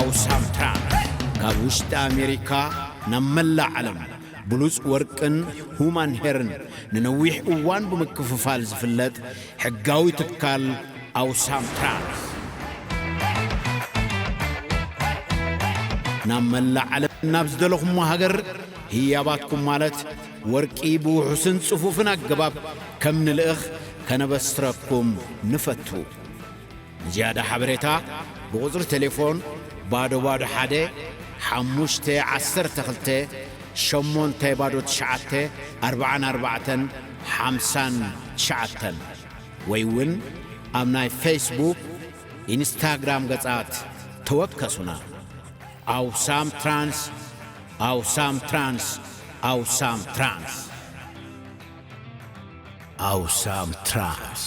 ኣውሳም ትራንስ ካብ ውሽጢ ኣሜሪካ ናብ መላእ ዓለም ብሉጽ ወርቅን ሁማን ሄርን ንነዊሕ እዋን ብምክፍፋል ዝፍለጥ ሕጋዊ ትካል ኣውሳም ትራንስ፣ ናብ መላእ ዓለም ናብ ዝደለኹሞ ሃገር ህያባትኩም ማለት ወርቂ ብውሑስን ጽፉፍን ኣገባብ ከም ንልእኽ ከነበስረኩም ንፈቱ። ንዝያዳ ሓበሬታ ብቁጽሪ ቴሌፎን ባዶ ባዶ ሓደ ሓሙሽተ ዓሰርተ ክልተ ሸሞንተ ባዶ ትሽዓተ ኣርባዓን ኣርባዕተን ሓምሳን ትሽዓተን ወይ እውን ኣብ ናይ ፌስቡክ፣ ኢንስታግራም ገጻት ተወከሱና። ኣውሳም ትራንስ፣ ኣውሳም ትራንስ፣ ኣውሳም ትራንስ። ኣውሳም ትራንስ።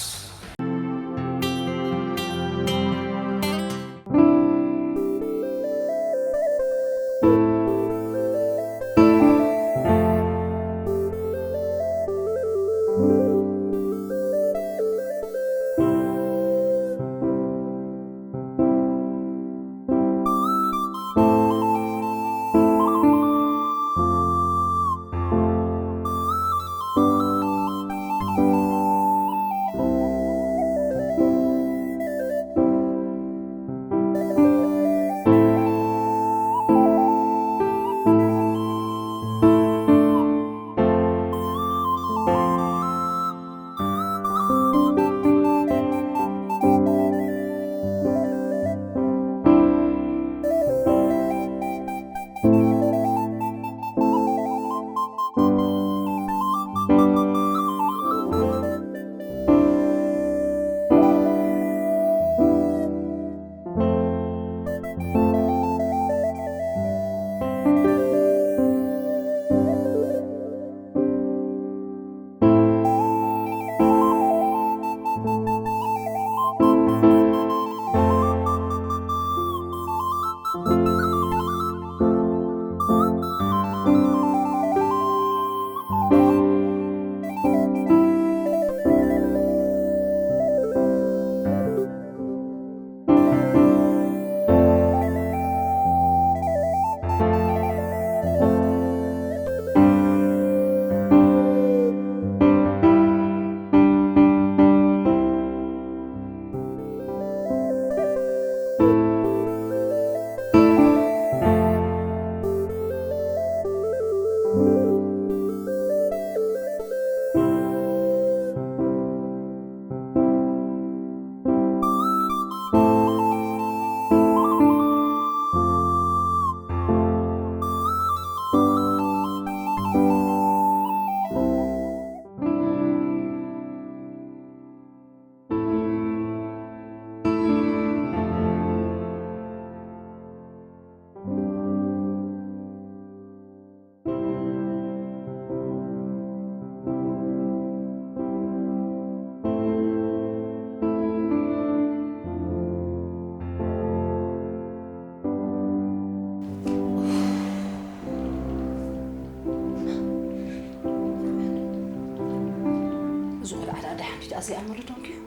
እዚ ቆልዓ ደኣ ደሓን ድዩ? ደኣ ዘይኣመሉ ዶንኪ እዩ።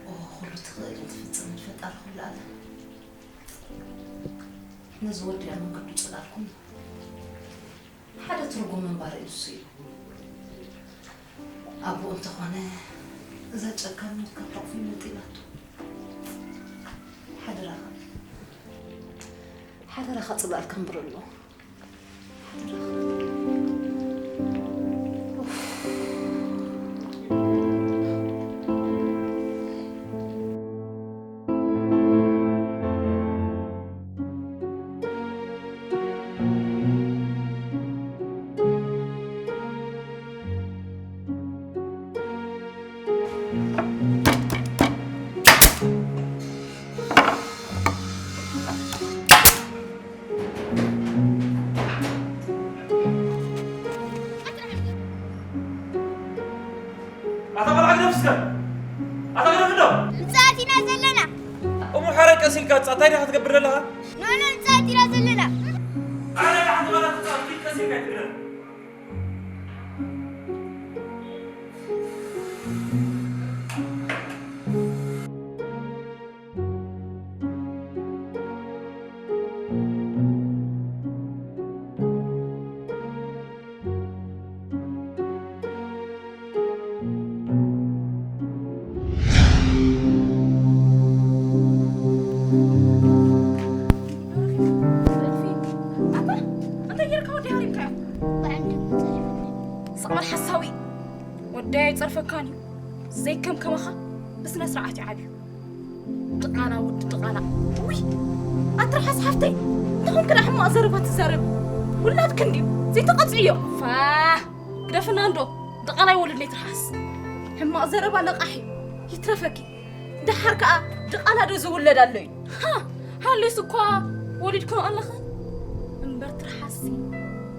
ኦ፣ ኩሉ ትኽእልን ትፍጽምን ፈጣሪ ኩሉ ኣለ። ነዚ ወዲ ኣብ መንገዱ ጽላልኩም ሓደ ትርጉም ምንባር እዩ ንሱ እዩ። ኣቦኡ እንተኾነ እዛ ጨካን ሞት ካብ ሕቑፉ ይመንጢላቶ። ሓደራኻ፣ ሓደራኻ ጽላል ከንብረሉ። ኣታ ቆልዓ ግደፍ እስከ። ኣታ ግደፍ እንዶ። ህንጻት ኢና ዘለና። እሞ ሓረ ቀስ ኢልካ ጻ-፣ እንታይ ዲኻ ክትገብር ዘለኻ? ኖኖ ህንጻት ኢና ዘለና። ኣታ እንታይ ጌርካ ወዲ ሃሪምካዮ? ብዓንዲ ጸሪፍኒ። ስቕ በል ሓሳዊ። ወደይ ኣይጸርፈካን እዩ። ዘይከም ከማኻ ብስነ ስርዓት እዩ ዓብዩ። ድቓላ ወዲ ድቓላ። ውይ ኣትርሓስ ሓፍተይ። እንተኾንክ ደኣ ሕማቕ ዘረባ ትዛረብ። ውላድክ እንድዩ። ዘይተቐጽዕዮ። ፋ ግደፍና እንዶ። ድቓላ ይወልድ ነይ ትርሓስ። ሕማቕ ዘረባ ለቓሕ እዩ። ይትረፈኪ። ደሓር ከኣ ድቓላ ዶ ዝውለድ ኣሎ እዩ? ሃ! ሃልዩስ እኳ ወሊድክኖ ኣለኽን። እምበር ትርሓሲ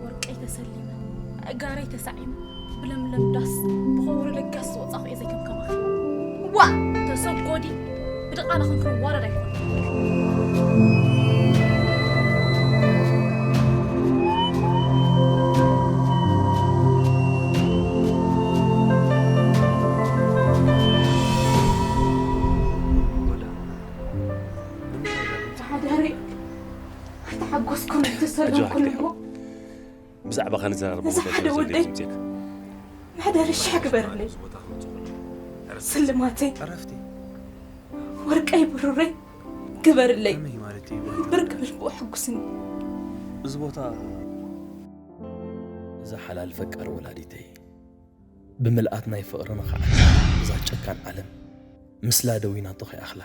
ወርቀይ ተሰሊመ፣ ኣእጋረይ ተሳዒመ፣ ብለምለም ዳስ ብኸውሪ ለጋስ ዝወጻኹ እየ ዘይከምከማኺ። ዋእ! ተሰጎዲ ብድቓላኽን ክንዋረድ ኣይኮነን። ሓዳሪ ኣይተሓጎስኩን ኣይተሰለምኩን እሞ ብዛዕባ ከንዘራረቦ እዚ ጉዳይ ሓደ ስለ ወደይ ዘለኩም ዜና። መሕደሪ ሻዕ ግበርለይ። ስልማተይ፣ ዕረፍቲ። ወርቀይ ብሩረይ ግበርለይ። ከመይ ማለት እዩ? ብር ክብል ብኡ ሕጉስኒ። እዚ ቦታ እዛ ሓላል ፈቃር ወላዲተይ ብምልኣት ናይ ፍቕሪ ንኽዓት እዛ ጨካን ዓለም ምስላ ደዊናቶ ከይኣኽላ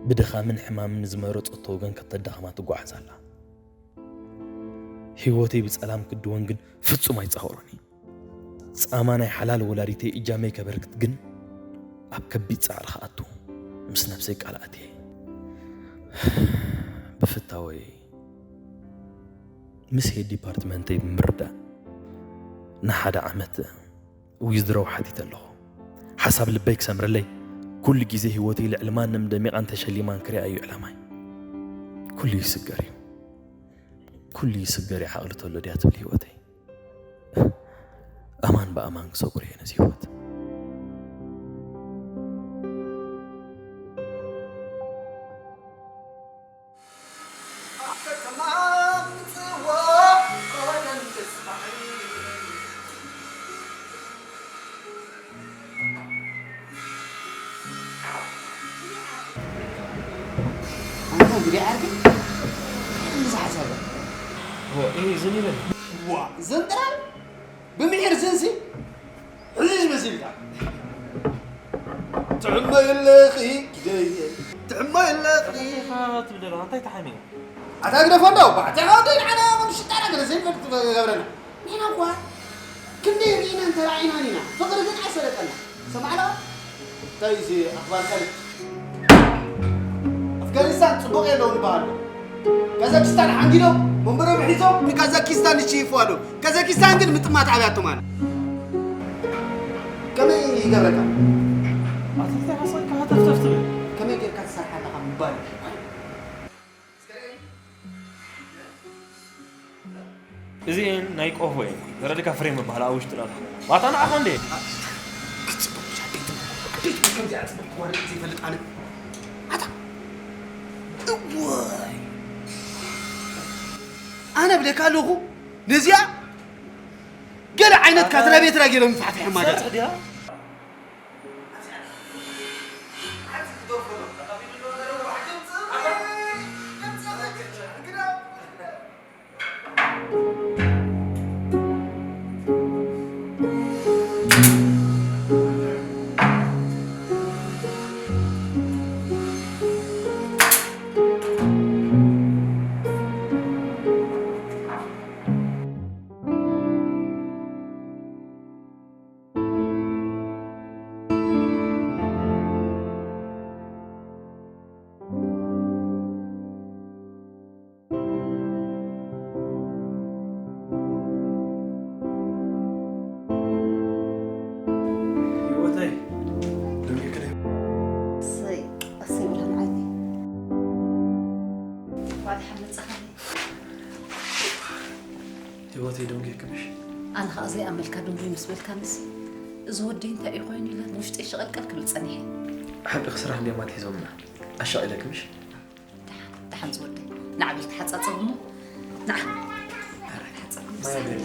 ብድኻምን ሕማምን ዝመረጸቶ ወገን ከተዳኽማ ትጓዓዝ ኣላ። ህይወተይ ብጸላም ክድወን ግን ፍጹም ኣይጻወሮን እየ። ጻማ ናይ ሓላል ወላዲተይ እጃመይ ከበርክት ግን ኣብ ከቢድ ጻዕሪ ክኣቱ ምስ ነብሰይ ቃል ኣትየ። ብፍታወይ ምስ ሄድ ዲፓርትመንተይ ብምርዳእ ንሓደ ዓመት ዊዝድሮው ሓቲተ ኣለኹ። ሓሳብ ልበይ ክሰምረለይ ኩሉ ግዜ ህይወተይ ልዕሊ ማንም ደሚቓን ተሸሊማን ክሪኣ እዩ ዕላማይ። ኩሉ ይስገር እዩ። ኩሉ ይስገር እዩ ዓቕሊ ተሎ ድያ ትብል ህይወተይ። ኣማን ብኣማን ክሰጉር እየ ነዚ ህይወት። ኣብ ከተማ ምጽዋዕ ኮደንደስ ባሕሪ። ኣንታ እንግዲህ ዓርኪ፣ ምሳሕ ሰበ። ኦ፣ ይሄ ዝን ይበል። ዋ፣ ዘንጥራ? ብምሒር ዝንሲ? ሕዚ ዝመስል ኢልካ። ትሕመ የለኺ፣ ግደየ። ትሕመ የለኺ። እንታይ ትብል ዘለኻ? እንታይ ተሓሚሙ? ኣታ ግደፎ እንዶ፣ ባዕትኻ ወደይ ንዓና ከም ሽጣራ ገለ ዘይንፈልጥ ትገብረና። ንሕና እኳ ክንደይ ርኢናን ተራኢናን ኢና። ፍቕሪ ግን ኣይሰለጠና። ሰማዕና? እንታይ እዚ ኣኽባር ካልእ? ኣፍጋኒስታን ጽቡቕ የለውን በሃሉ። ካዛኪስታን ሓንጊዶም መንበሮም ሒዞም ንካዛኪስታን ይሽይፉ ኣለዉ። ካዛኪስታን ግን ምጥማት ኣብያቶም ኣለ። ከመይ ይገብረካ? ኣትልታይ ሓሳብካ ሃተፍተፍ ትብል? ከመይ ጌርካ ትሰርሓ ኣለኻ ምባል እዩ። እዚ ናይ ቆፎ እዩ። ተረዲካ ፍሬም ይበሃል ኣብ ውሽጢ ላታ። ባታ ንዓኻ እንዴ? ክትጽብቕ ብቻ ቤት ቤት ከምዚኣ ጽብቕ ክዋርድ ዘይፈልጥ ኣነ። ኣታ። እዋይ። ኣነ ብለካ ኣለኹ። ነዚኣ ገለ ዓይነት ካትራ ቤትራ ገይሮም ይፋሕፍሕ ማለት። ሰርሕ ድያ? ደንጉየክምሽ? ኣነ ኸኣ ዘይኣመልካ ደንጉይ ምስ በልካንስ፣ እዚ ወደይ እንታይ እዩ ኮይኑ ኢለ ንውሽጠይ ሸቐልቀል ክብል ጸኒሐ። ሓቂ ስራሕ እንድዮም ኣትሒዞምና። ኣሻቒለክምሽ? ደሓን፣ ደሓን ዝወደይ። ንዓ በል ተሓጻጸብ እሞ። ንዓ። ተሓጻጸብ። ማይ ኣበል።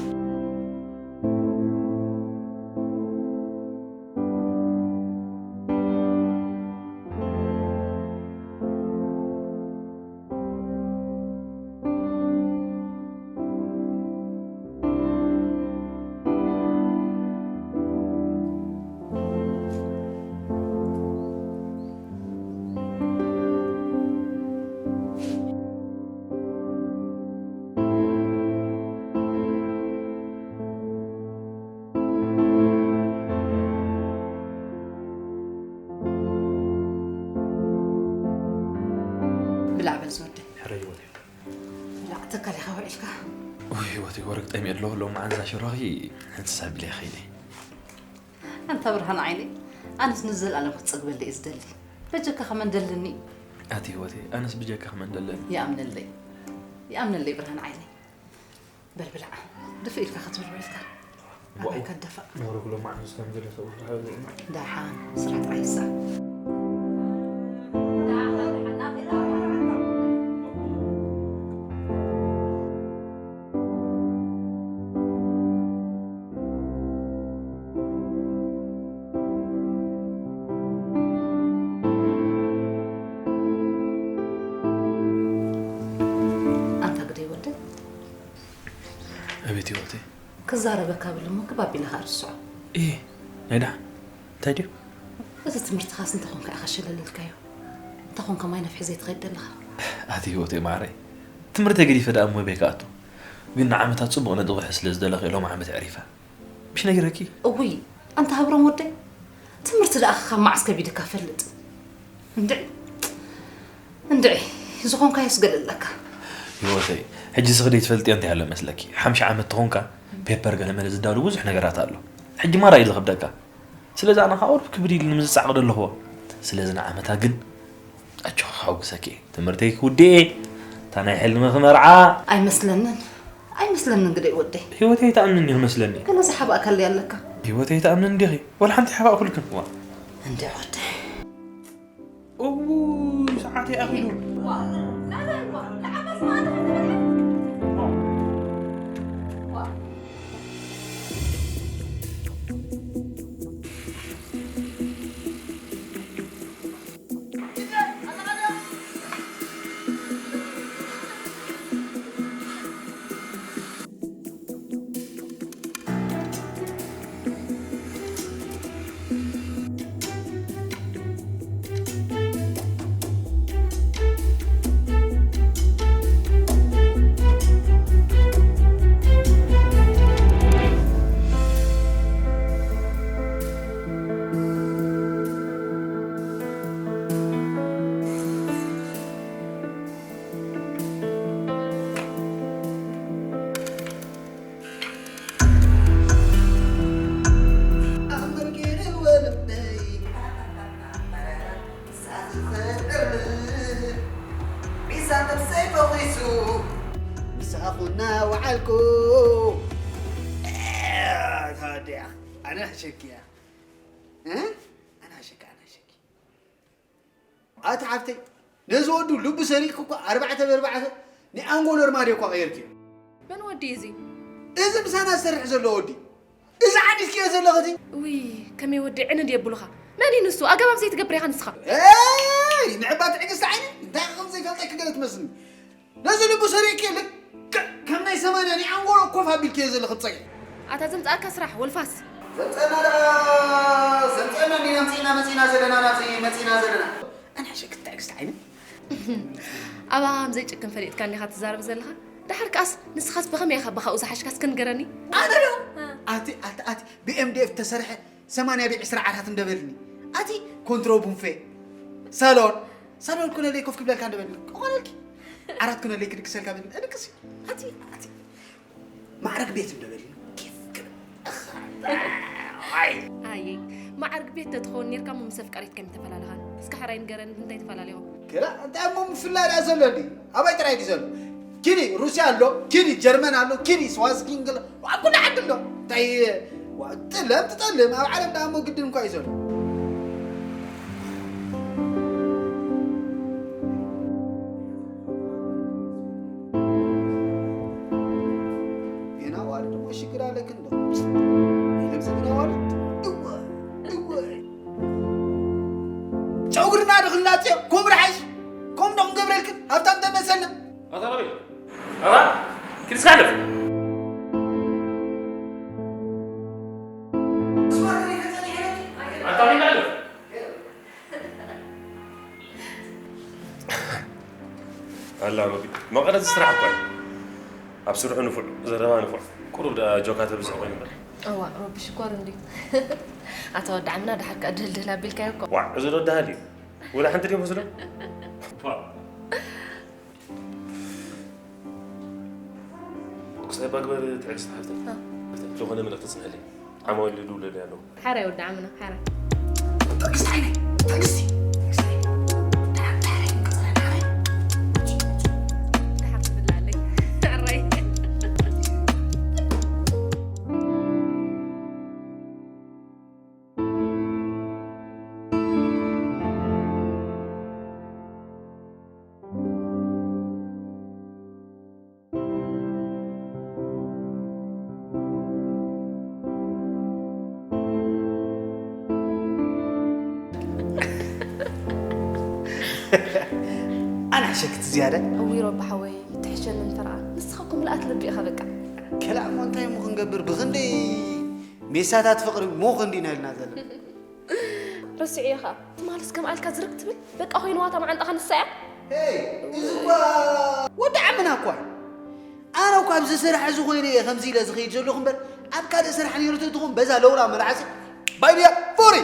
ብላዕ በል ዝወደይ። ሕረ ህይወት እዩ። ብላዕ ተካሊኻ ውዒልካ። ውይ ህይወት እዩ፣ ወርቂ ጠሚየ ኣሎ፣ ሎም መዓንዛ ሽሮኺ ሕንስሳ ቢለ ኸይደ። ኣንታ ብርሃን ዓይነይ፣ ኣነስ ንዘለኣለም ክትጸግበለይ እየ ዝደሊ። በጀካ ከመን ደልኒ። ኣቲ ህይወተይ፣ ኣነስ ብጀካ ከመን ደለኒ። ይኣምነለይ። ይኣምነለይ ብርሃን ዓይነይ። በል ብላዕ። ድፍእ ኢልካ ክትብል ውዒልካ። ኣባይካ ደፋእ። ነውሪ ክሎ መዓንስ ከም ዘሎ ሰው ዝሓዘ። ደሓን፣ ስራሕ ጥራይ ይሳ። ኣንታ ግደይ ወደይ። ኣቤት ህይወተይ። ክዛረበካ ብል እሞ ክብ ኣቢለ ከኣ ርስዖ። እየ፣ ናይ ደሓን። እንታይ ድዩ? እዚ ትምህርትኻስ እንተኾንካ ኢኻ ሸለለልካዮ። እንተኾንካ ማይ ነፍሒ ዘይትኸይድ ዘለኻ። ኣቲ ህይወተይ ማዕረይ። ትምህርተይ ገዲፈ ደኣ እሞ በይ ክኣቱ። ግን ንዓመታት ጽቡቕ ነጥቢ ክሕዝ ስለ ዝደለኹ እየ ሎም ዓመት ኣዕሪፈ። ምሽ ነጊረኪ? እውይ፣ ኣንታ ሃብሮም ወደይ፣ ትምህርቲ ደኣ ካብ መዓስ ከቢድካ ፈልጥ። እንድዒ፣ እንድዒ፣ ዝኾንካዮስ ገለ ኣለካ። ህይወተይ፣ ሕጂ ስኽደይ ትፈልጥዮ እንታይ ኣሎ መስለኪ? ሓምሻ ዓመት ተኾንካ፣ ፔፐር ገለ መለ ዝዳሉ ብዙሕ ነገራት ኣሎ። ሕጂ ማራ እዩ ዝኸብደካ። ስለዚ ኣነ ኸኣ ቁሩብ ክብድ ኢሉ ንምዝጻዕ ክደለኽዎ። ስለዚ ንዓመታ ግን ኣጆኺ ከሐጉሰኪ እየ። ትምህርተይ ክውድእ እየ። እታ ናይ ሕልምኺ መርዓ። ኣይመስለንን። ኣይመስለንን ግደይ ወደይ። ህይወተይ ኣይትኣምንን ዲኺ መስለኒ። ገለ ዝሓባእካለይ ኣለካ። ህይወተይ ኣይትኣምንን ዲኺ? ዋላ ሓንቲ ኣይሓባእኩልክን። ዋ። እንደ ወደይ። እውይ፣ ሰዓተይ ኣኺሉ። ዋ። ምሳኹ እናወዓልኩ። ተወዲኣ። ኣነ ሕሸኪ እያ። እ? ኣነ ሕሸኪ፣ ኣነ ሕሸኪ። ኣቲ ሓፍተይ፣ ነዚ ወዱ ልቡ ሰሪቕኪ እኮ ኣርባዕተ ብኣርባዕተ ናይ ኣንጎሎ ኣርማድዮ እኮ ቀይርክዮ። መን ወዲ እዚ? እዚ ምሳና ዝሰርሕ ዘሎ ወዲ። እዚ ዓዲስክዮ ዘለኺ እቲ? ውይ፣ ከመይ ወዲ ዕንድ የብሉኻ። መን እዩ ንሱ? ኣገባብ ዘይትገብር ኢኻ ንስኻ። ኤይ፣ ንዕባ ትዕግስቲ ዓይኒ፣ እንታይ ከም ዘይፈልጠኪ ገለ ትመስልኒ። ነዚ ልቡ ሰሪቕክዮ ልክዕ ከም ናይ ሰማንያ ናይ ኣንጎሎ ኮፍ ኣቢልክዮ ዘለኺ ብጸግዒ። ኣታ ዘምጽኣካ ስራሕ፣ ወልፋስ። ዘምጸና ደኣ፣ ዘምጸና እንዲና ኣምጺእና መጺእና ዘለና፣ ናብዚ መጺእና ዘለና። ኣነ ሕሸኪ ትዕግስቲ ዓይኒ። ኣባኻ ከም ዘይጭክን ፈሊጥካ እንዲኻ ትዛረብ ዘለኻ? ደሓር ከኣስ ንስኻስ ብኸመይ ኢኻ ብኻኡ ዝሓሽካ እስከ ንገረኒ? ኣነ ዶ? እ። ኣቲ፣ ኣቲ፣ ኣቲ፣ ብ ኤም ዲ ኤፍ እተሰርሐ ሰማንያ ብዒስራ ዓራት እንደበልኒ። ኣቲ፣ ኮንትሮ ቡንፌ፣ ሳሎን፣ ሳሎን ኩነለይ ኮፍ ክብለልካ እንደበልኒ። ቆቐለልኪ። ዓራት ኩነለይ ክድቅሰልካ በልኒ። እድቅስ። ኣቲ፣ ኣቲ። ማዕረግ ቤት እንደበልኒ ኬፍ ክብል። ኣይ። ኣየ፣ ማዕረግ ቤት ተትኸውን ኔርካ እሞ ምስ ኣፍቃሪት ከመይ ተፈላለኻን? እስከ ሕራይ ንገረኒ፣ ብምንታይ ተፈላለኹም? ክላ፣ እንታይ እሞ ምፍላይ ደኣ ዘሎ እንዲ? ኣባይ ጥራይ ድዩ ዘሎ? ኪዲ ሩስያ ኣሎ፣ ኪዲ ጀርመን ኣሎ፣ ኪዲ ስዋዚላንድ ኣሎ፣ ኣብ ኩሉ ዓዲ ኣሎ። እንታይ ዋ- ጥለም ትጠልም ኣብ ዓለም ደኣ እሞ ግድን እኳ እዩ ዘሎ። ጌና ዋልድ እሞ ሽግር ኣለክን ዶ? ኢለም ዘመና ዋልድ እወ እወ ጨጉርና ዶ ክንላጽዮ? ኮም ርሓሽ ኮም ዶ ክንገብረልክን? ሃብታም ተመሰልና። ኣታ ናበይ? ኣታ ኪድ እስካ ኣለፍ። ኣታ ናበይ ኣለፍ? ኣላ መግቢ መቐረት ስራሕ እኳ እዩ። ኣብ ስርሑ ንፉዕ፣ ዘረባ ንፉዕ። ቁሩብ ደኣ ጆካ ተብዝሕ ኮይኑ እምበር። እዋ፣ ረቢ ሽኮር እንድዩ። ኣታ ወዲ ዓምና፣ ደሓር ከኣ ድህልድህል ኣቢልካዮ እኮ። ዋዕ፣ እዚ ዶ ደሃል እዩ? ወላ ሓንቲ ድዩ መስሎ? ዋዕ። ክሳይ ባግበር ትዕግስቲ ሓፍተይ። እ። ዝኾነ መልእኽቲ ጽንሕለይ። ዓማዊል ይድውሉለይ ኣለዉ። ሓራይ ወዲ ዓምና፣ ሓራይ። ትዕግስቲ ዓይነይ፣ ትዕግስቲ። ትዕግስቲ። ደሓር፣ ደሓር፣ ደሓር። ደሓር ትብላለይ። ሓራይ። ኣነ ሕሸክቲ ዝያዳ። እውይ ረቢ ሓወይ፣ ትሕሸኒ እንተ ረኣ። ንስኻ እኮ ምልኣት ልቢ ኢኻ በቃ። ከላእ እሞ እንታይ እሞ ክንገብር? ብኽንደይ ሜሳታት ፍቕሪ ሞኽ እንዲና ኢልና ዘለና። ረሲዐዮ ኸኣ። ትማልስ ከምኣ ኢልካ ዝርግ ትብል? በቃ ኮይንዋ እታ መዓንጣኻ ንሳ እያ። ሄይ፣ እዚ እኳ ወዲ ዓምና እኳ እዩ። ኣነ እኳ ኣብዚ ስራሕ እዚ ኮይነ እየ ከምዚ ኢለ ዝኸይድ ዘለኹ እምበር፣ ኣብ ካልእ ስራሕ ነይሩ ተትኾን በዛ ለውራ መልሓሲ ባይብያ ፎሪ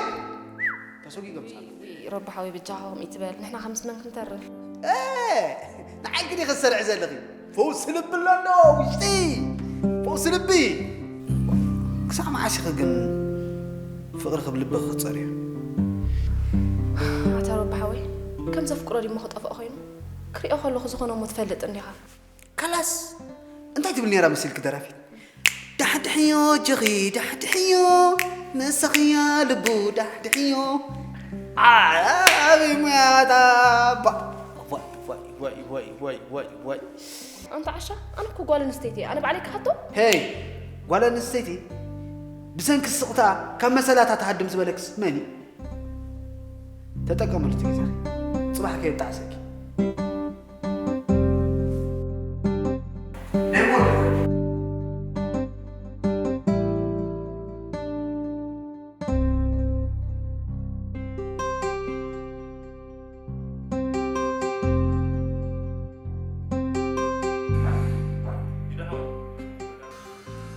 ተሰጒጎም ጻ። ውይ፣ ረቢ ሓወይ በጃኻ ከምኡ ይትበል። ንሕና ከምዚ መን ክንተርፍ? እ፣ ንዓይ ግን ኢኺ ትሰርሒ ዘለኺ። ፈውሲ ልቢ ኣሎ ኣሎ ውሽጢ። ፈውሲ ልቢ። ክሳዕ መዓስ ኢኺ ግን ፍቕሪ ክብ ልብኺ ክትጸርዮ? ኣታ ረቢ ሓወይ፣ ከም ዘፍቅሮ ድሞ ክጠፍኦ ኮይኑ? ክሪኦ ከለኹ ዝኾነ እሞ ትፈልጥ እንዲኻ። ካላስ እንታይ ትብል ነይራ መሲልኪ ደራፊት? ዳሕድሕዮ ጆኺ ዳሕድሕዮ መሳኽያ ልቡ ዳሕድሕዮ። ኣበይ ሙያታ ባ- ዋይ ዋይ ዋይ ዋይ ዋይ ዋይ ዋይ። ኣንታ ዓሻ፣ ኣነ እኮ ጓል ኣንስተይቲ እየ። ኣነ ባዕለይ ክሓቶ? ሄይ፣ ጓል ኣንስተይቲ ብሰንኪ ስቕታ ካብ መሰላታ ትሃድም ዝበለክስ መን እዩ? ተጠቀመሉ እቲ ግዜኺ። ጽባሕ ከየጣዕሰኪ።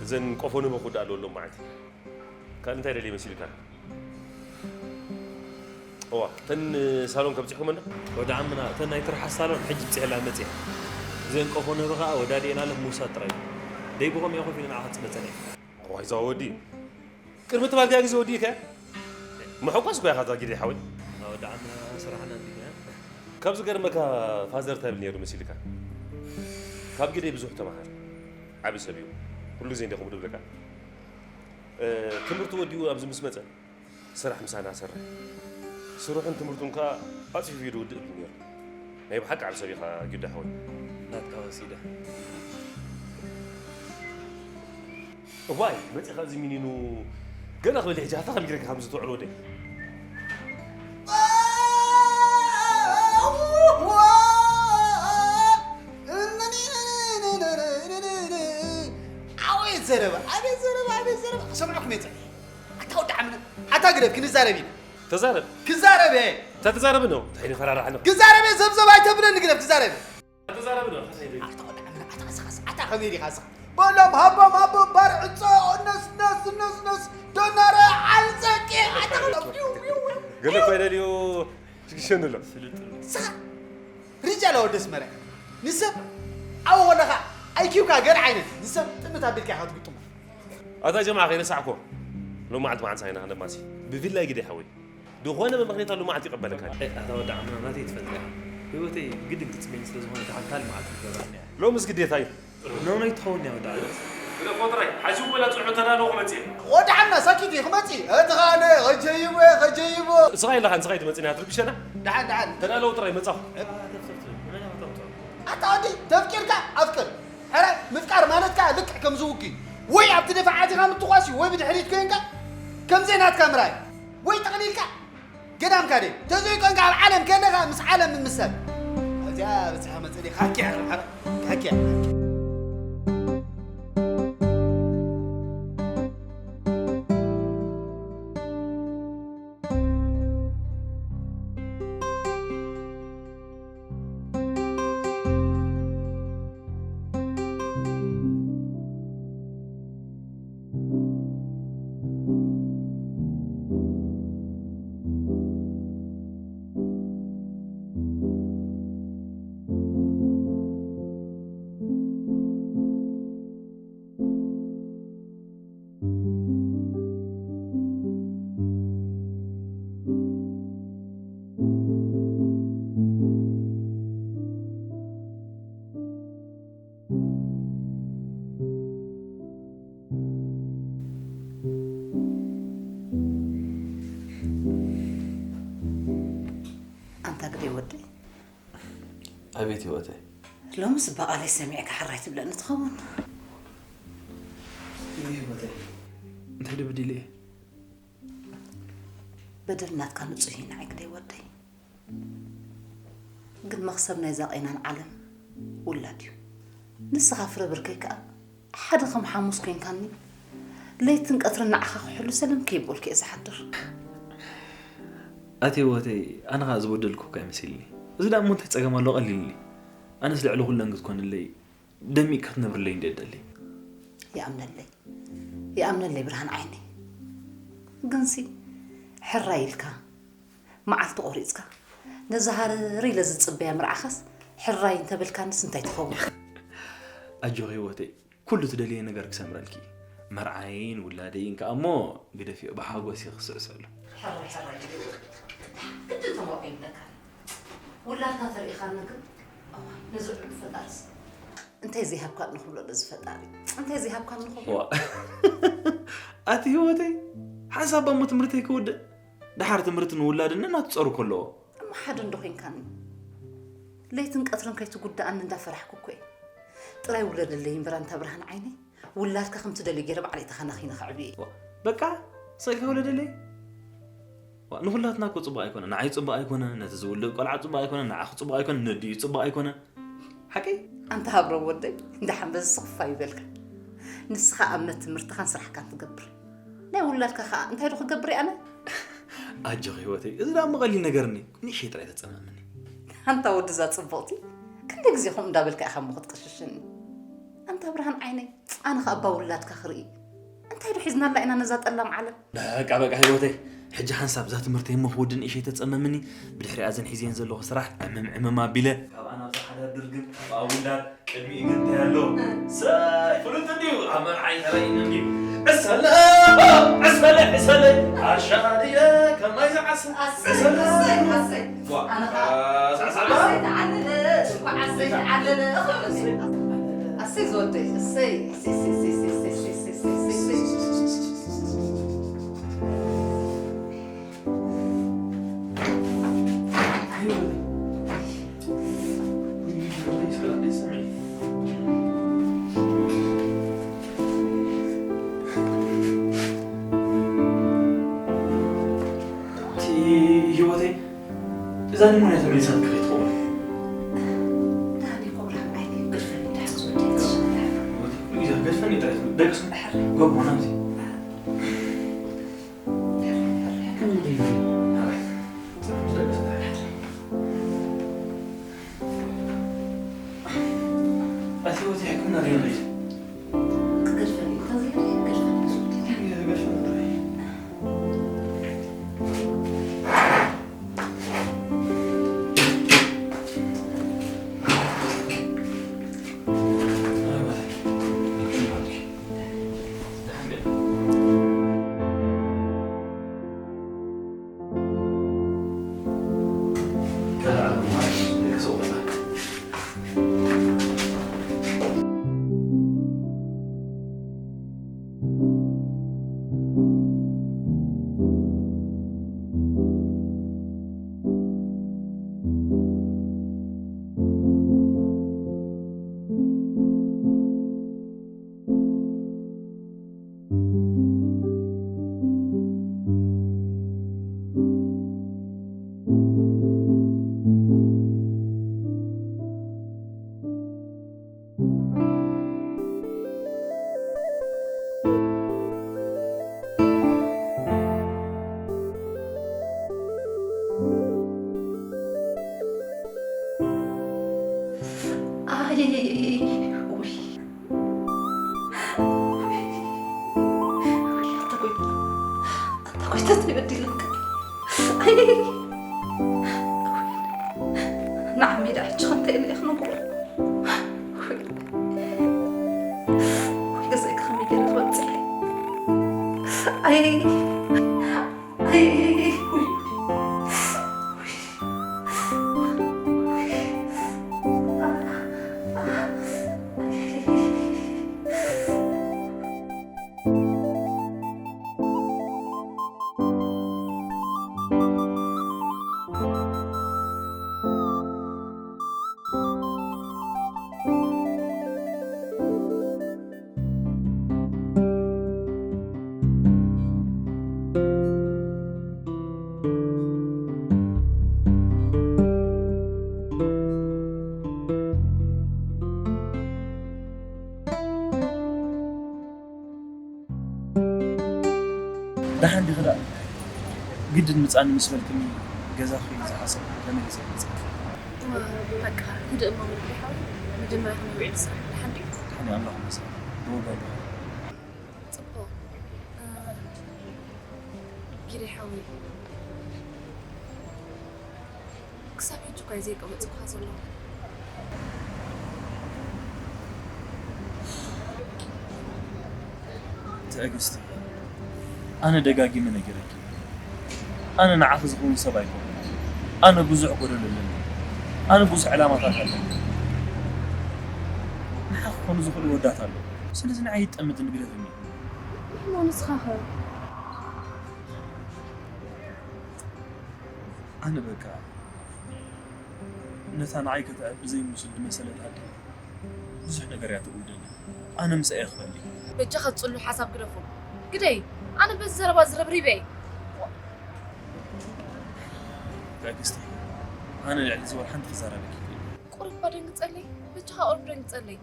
እዘን ቆፎ ንበኹ ዳኣ ኣለዎ ሎም መዓልቲ። ካልእ እንታይ ደልየ መሲልካ? እዋ፣ እተን ሳሎን ከብጺሕኩመን ዶ? ወዲ ዓምና፣ እተን ናይ ትርሓስ ሳሎን ሕጂ ብጺሐላ መጺአ። እዘን ቆፎ ንህቢ ከኣ ወዳዲኤን ኣለኹ ምውሳድ ጥራይ እዩ። ደይ ብኸምኡ እየ ኮፍ ኢለ ንዓኻ ክጽበ ጸኒሐ። እዋይ፣ እዛ ወዲ። ቅድሚ ትማል ገለ ግዜ ወዲእካ? መሐጓስ እኳ ኢኻ እዛ ጊደይ ሓወይ። ወዲ ዓምና፣ ስራሕና እንዲና። ካብ ዝገርመካ ፋዘር እንታይ ይብል ነይሩ መሲልካ? ካብ ጊደይ ብዙሕ ተማሃር። ዓቢ ሰብ እዩ። ኩሉ ግዜ እንዲኹም ድብለካ። እ፣ ትምህርቱ ወዲኡ ኣብዚ ምስ መጸ፣ ስራሕ ምሳና ሰርሕ። ስርሑን ትምህርቱን ከኣ ኣጽፊፉ እዩ ድውድእ እብል ነይሩ። ናይ ብሓቂ ዓቢ ሰብ ኢኻ ጊዳ ሓወይ። ናትካ ወሲደ። እዋይ፣ መጺኻ እዚ ሚኒኑ ገለ ክብል ሕጂ፣ ኣታ ከም ጌርካ ከምዚ ትውዕል ወደይ። ኣቤት ዘረባ፣ ኣቤት ዘረባ፣ ኣቤት ዘረባ። ክሰምዐኩም እየ። ኣታ ወዲ ዓምና፣ ኣታ ግደፍ፣ ክንዛረብ ኢና። ተዛረብ። ክዛረብ እየ። እታ ትዛረብ ነው። እንታይ ንፈራርሕ ኣለኹ? ክዛረብ እየ፣ ዘብዘብ ኣይተብለኒ፣ ግደፍ፣ ክዛረብ እየ። ተዛረብ ነው። ኣታ ወዲ ዓምና፣ ኣታ ስኻስ፣ ኣታ ከመይ ዲኻ ስኻ? በሎም፣ ሃቦም፣ ሃቦም፣ ባር ዕጾ፣ ነስ፣ ነስ፣ ነስ፣ ነስ፣ ዶናረ፣ ዓልጸቂ፣ ኣታ ገለ እኮ ይደልዩ፣ ሽግሸን ኣሎ። ስኻ ሪጃል ወዲ ኣስመራ። ንሰብ ኣብ ወለኻ ኣይኪውካ ገለ ዓይነት ንሰብ ጥምት ኣቢልካ ኢኻ ትግጥሞ። ኣታ ጀማዓ ከይረሳዕኮ ሎማዓልቲ መዓልቲ ኢና ክንደማሲ ብቪላ ግደ ሓወይ። ዝኾነ ብምኽንያት ሎማዓልቲ ይቐበለካ። ኣታ ወዲ ዓምና ናተይ ትፈልጥ ኢኻ። ህይወተይ ግድን ክትጽበይኒ ስለ ዝኾነ፣ ደሓን ካልእ መዓልቲ ክገብረኒ እያ። ሎምስ ግዴታ እዩ። ኖኖይ ትኸውን እያ ወዲ ዓለም። ግደፎ ጥራይ፣ ሓሲቡ በላ ጽንሑ ተዳለኹ መጽእ። ወዲ ሓና ሳኪት እዩ ክመጽእ እዩ። እቲ ኸኣነ ኸጀይቦ እየ ኸጀይቦ። ንስኻ ኢለኻ ንስኻ ኣይትመጽእን እያ ትርብሸና። ደሓን ደሓን። ተዳለዉ ጥራይ መጻኹ። ኣታ ወዲ ተፍቂርካ ኣፍቅር። ሕራይ ምፍቃር ማለት ከኣ ልክዕ ከምዚ ውግእ እዩ። ወይ ኣብቲ ድፋዓት ኢኻ ምትኳስ እዩ ወይ ብድሕሪት ኮይንካ ከምዘይ ናትካ ምርኣይ ወይ ጠቕሊልካ ገዳም ካደ ተዘይኮንካ ኣብ ዓለም ከለኻ ምስ ዓለም ምምሰል ኣብዚኣ በፂኻ መፅእ ካኪያ ካኪያ ኣንታ ግደይ ወደይ፣ ኣቤት ህይወተይ። ሎምስ እባ ቃለይ ሰሚዕካ ሕራይ ትብለኒ ትኸውን። ህይወተይ፣ እንታይ ዶ በዲለ እየ? በደል ናትካ ንጹህ እዩ ንዓይ ግደይ ወደይ። ግን መኽሰብ ናይዛ ቄናን ዓለም ውላድ እዩ። ንስኻ ፍረ ብርከይ ከኣ ሓደ ከም ሓሙስ ኮይንካኒ ለይትን ቀትርን ንዓኻ ክሕሉ ሰለም ከይበልኩ እየ ዝሓድር። ኣቲ ህይወተይ፣ ኣነ ኸኣ ዝበደልኩ እኳ ይመስልኒ። እዚ ደኣ እሞ እንታይ ጸገም ኣለዎ? ቀሊል እዩ። ኣነስ ልዕሊ ኩለን ክትኮንለይ ደሚቕ ክትነብርለይ እንድየ እደሊ። ይኣምነለይ ይኣምነለይ ብርሃን ዓይነይ። ግንሲ ሕራይ ኢልካ መዓልቲ ቆሪጽካ ነዛ ሃረር ኢለ ዝጽበያ ምርዓኻስ ሕራይ እንተበልካንስ እንታይ ትኸውን? ኣጆኺ ህይወተይ፣ ኩሉ ትደልየ ነገር ክሰምረልኪ። መርዓይን ውላደይን ከኣ እሞ ግደፍዮ፣ ብሓጎስ እየ ክስዕሰሉ። ሕራይ ሕራይ ግድን ተሞቂምለካ ውላድካ ተሪኢኻኒ ግን ነዚ ዕሉል ፈጣርስ እንታይ ዘይሃብካ ንኽብሎ ነዚ ፈጣሪ እንታይ ዘይሃብካ ንኽብሎ ዋ ኣቲ ህይወተይ ሓንሳብ እሞ ትምህርተይ ክውድእ ደሓር ትምህርቲ ንውላድን እናትፀሩ ከለዎ እሞ ሓደ እንዶ ኮይንካኒ ለይትን ቀትርን ከይትጉድኣኒ እንዳፈራሕኩ እኮ እየ ጥራይ ውለደለይ እምበር ኣንታ ብርሃን ዓይነይ ውላድካ ከም ትደልዮ ገይረ ባዕለይ ተኸናኺነ ከዕብዮ እየ። በቃ ስቕ ኢልካ ውለደለይ። ዋ ንኹላትና እኮ ጽቡቕ ኣይኮነን። ንዓይ ጽቡቕ ኣይኮነን፣ ነቲ ዝውልድ ቆልዓ ጽቡቕ ኣይኮነን፣ ንዓኺ ጽቡቕ ኣይኮነን፣ ነዲኡ ጽቡቕ ኣይኮነን። ሓቀይ? ኣንታ ሃብሮም ወደይ ደሓን በዚ ስኽፋ ይበልካ። ንስኻ ኣብነት ትምህርትኻን ስራሕካን ትገብር። ናይ ውላድካ ኸኣ እንታይ ዶ ክገብር እየ ኣነ? ኣጆኺ ህይወተይ፣ እዚ ደኣ እሞ ቀሊል ነገር እኒ፣ ንእሽተይ ጥራይ ተጸማምኒ። ኣንታ ወዲ እዛ ጽብቕቲ፣ ክንደይ ግዜ ከምኡ እንዳበልካ ኢኻ እሞ ክትቅሽሽኒ? ኣንታ ብርሃን ዓይነይ፣ ኣነ ኸኣ እባ ውላድካ ክርኢ። እንታይ ዶ ሒዝናላ ኢና ነዛ ጠላም ዓለም? በቃ በቃ ህይወተይ፣ ሕጂ ሓንሳብ እዛ ትምህርተይ እሞ ክውድእ ንእሽተይ ተጸመምኒ፣ ብድሕሪኣ እዘን ሒዘየን ዘለኹ ስራሕ ዕምም ዕምም ኣቢለ፣ ካብኣ ናብዛ ሓዳር ድርግም፣ ካብኣ ውላድ፣ ቅድሚኡ ግን እንታይ ኣሎ? ሰይ ፍሉጥ እንድዩ፣ ኣብ መርዓ ይተራእየኒ እንድዩ። ዕሰለ፣ ዕሰለ፣ ዕሰለ፣ ዓሻ ድየ ከማይ ዝዓሰ። ኣሰይ፣ ዕሰለ። ኣሰይ፣ ኣሰይ። ዋ፣ ኣነ ኸዓ ዓሳ፣ ዓሳ፣ ዓሳ። ኣሰይ ተዓለለ፣ እንኳዕ ኣሰይ ተዓለለ። ኣሰይ ዝወደይ፣ ኣሰይ፣ ኣሰይ፣ ኣሰይ። ህይወተይ እዛ ኒሞንያ ተመሊሳትኪ ከይትኸውን። ደሓን እኮ ብርሃን ዓይነይ፣ ገድፈኒ፣ ደሓን ዝወደይ ትሽነላ። ህይወተይ፣ ኩሉ ግዜ ገድፈኒ ጥራይ ትብል። ደቅስ፣ ጎቦ ናብዚ። ቆይታ ተበዲለካ። ኣይ፣ ንዓመይ ደኣ ሕጂ ከምተ ኢለ እየ ክነግሮ። ወይ ገዛይ ከመይ ገይረ ክበጽሕ? ኣይ፣ ኣይ፣ ደሓን ዲኺ ደኣ? ግድን ምጻኒ ምስ በልክኒ ገዛኺ ዝሓሰብ ተመሊሰ ይመጽእ። እወ፣ በቃ ህድእ እሞ ምንድሪ ሓወይ፣ መጀመርያ ከመይ ውዒሉ ስራሕ? ደሓን ድዩ? ደሓን እየ፣ ኣምላኽ ይመስገን። ብወገንካ? ጽቡቕ። እ፣ ጊሬ ሓወይ፣ ክሳብ ሕጂ እኳ እየ ዘይቀበጽኩኻ ዘለኹ። ትዕግስቲ፣ ኣነ ደጋጊመ ነጊረኪ። ኣነ ንዓኺ ዝኸውን ሰብ ኣይኮንኩን። ኣነ ብዙሕ ጎደሎ ኣለኒ። ኣነ ብዙሕ ዕላማታት ኣለኒ። ንዓኺ ክኾኑ ዝኽእሉ ወዳት ኣለዉ። ስለዚ ንዓይ ይጠምትን ግደፍኒ። እሞ ንስኻ ኸ? ኣነ በቃ ነታ ንዓይ ከተዕቢ ዘይምስል ዝመሰለት ኣደ ብዙሕ ነገር እያ ትእውደኒ። ኣነ ምስኣ እየ ክበሊ። በጃኻ ጽሉል ሓሳብ ግደፎ። ግደይ፣ ኣነ በዚ ዘረባ ዝረብሪበ እየ። ትዕግስቲ፣ ኣነ ልዕሊ እዚ ወላ ሓንቲ ክዛረበኪ ይክእል። ቁሩብ እባ ደንግጸለይ። በጃኻ ቁሩብ ደንግጸለይ።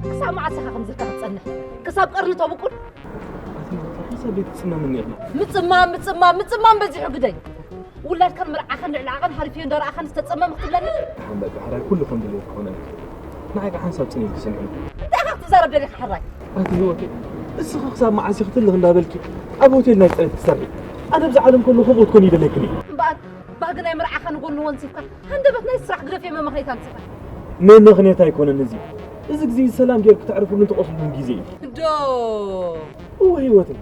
ክሳብ መዓስ ኢኻ ከምዚ ኢልካ ክትጸንሕ? ክሳብ ቀርኒ ተብቁል? ኣቲ፣ ሓሳብ ቤት ትጽመምኒ ኢኻ። ምጽማም፣ ምጽማም፣ ምጽማም በዚሑ ግደይ። ውላድካን መርዓኻን ልዕሊ ዓቐን ሃሪፍዮ እንዳረኣኻን ዝተጸመመ ክትብለኒ? ደሓን በቃ፣ ሕራይ ኩሉ ከም ድሌት ክኾነልኪ። ንዓይ ከኣ ሓንሳብ ጽን ኢልኪ ስምዒ። እንታይ ኢኻ ክትዛረብ ደሊኻ ሕራይ? ኣቲ ህይወተይ፣ እስኺ ክሳብ መዓስ ኢኺ ትልኽ እንዳበልኪ ኣብ ሆቴል ናይ ጽሬት ትሰርሒ? ኣነ ኣብዚ ዓለም ከለኹ ከምኡ ክትኮኒ ይደለክን እዩ። እምበኣር ባህጊ ናይ መርዓኻ ንጎኒ ወንዚፍካ፣ ሃንደበት ናይ ስራሕ ግደፍ እየ መመኽነይታ ኣምጺኻ። መመኽነይታ ኣይኮነን እዚ። እዚ ግዜ ሰላም ጌርኪ ተዕርፍሉን ትቐስሉን ግዜ እዩ። ዶ? እወ ህይወተይ፣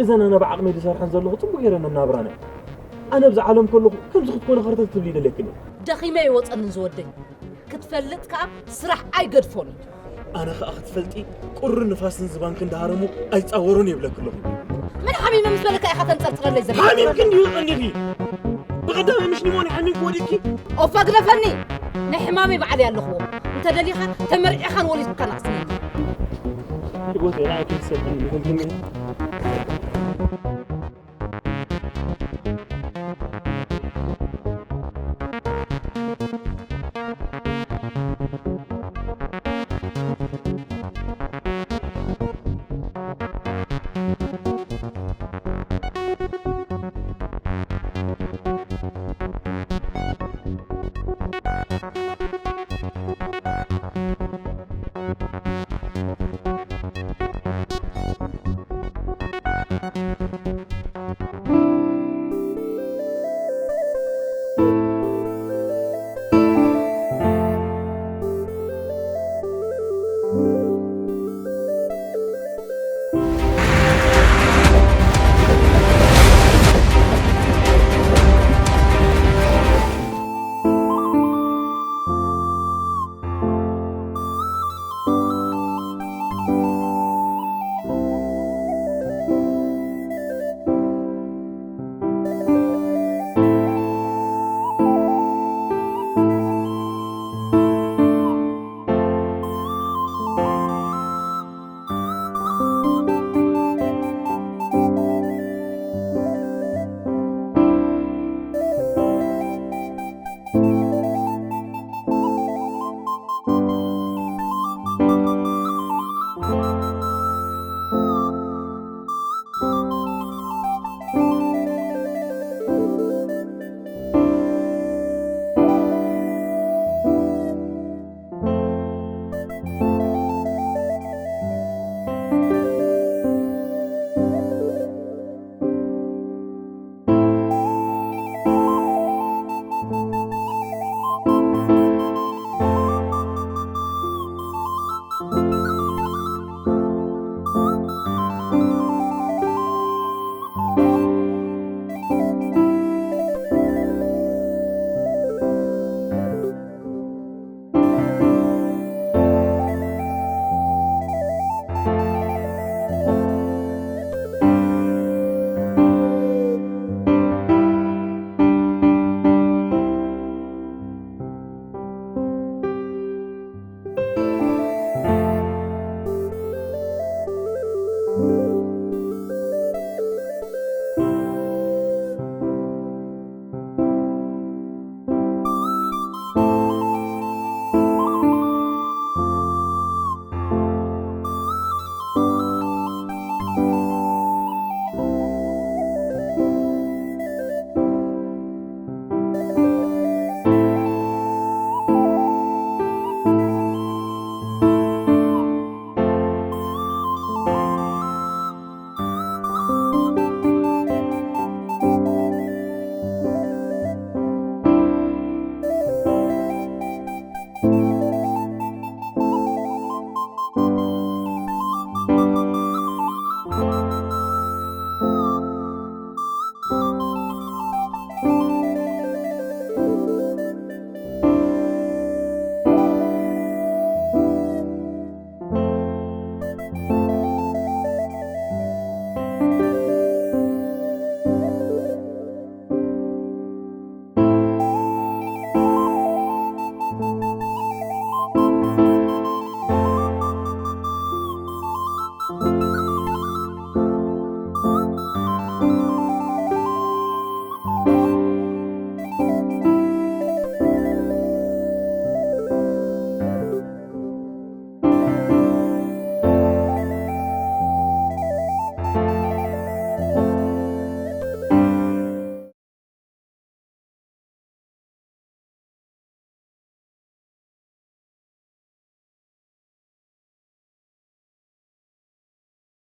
እዘን ኣነ ብዓቕመይ ዝሰርሐን ዘለኹ ጽቡቕ ጌረን እናብራና። ኣነ ኣብዚ ዓለም ከለኹ ከምዚ ክትኮኒ ኸርተት ትብሊ ይደለክን እየ። ደኺመ ኣይወጸንን ዝወደይ። ክትፈልጥ ከኣ ስራሕ ኣይገድፎን እዩ። ኣነ ኸኣ ክትፈልጢ ቁርን ንፋስን ዝባን ክንዳሃረሙ ኣይጻወሩን ይብለኪ ኣለኹ። መን ሓሚመ ምስ በለካ ኢኻ ተንጸርጽረለይ ዘለኻ? ሓሚምኪ እንዲዩ ቀኒኺ። ብቐዳመ ምሽ ኒሞንያ ሓሚምኪ ወዲቕኪ። ኦፋ ግደፈኒ። ናይ ሕማመይ ባዕለይ ኣለኽዎ። እንተ ደሊኻ ተመርዒኻን ወሊድካን ኣቕስነኒ። ህይወተይ ንዓይ ክንሰብኒ ይፈልግኒ።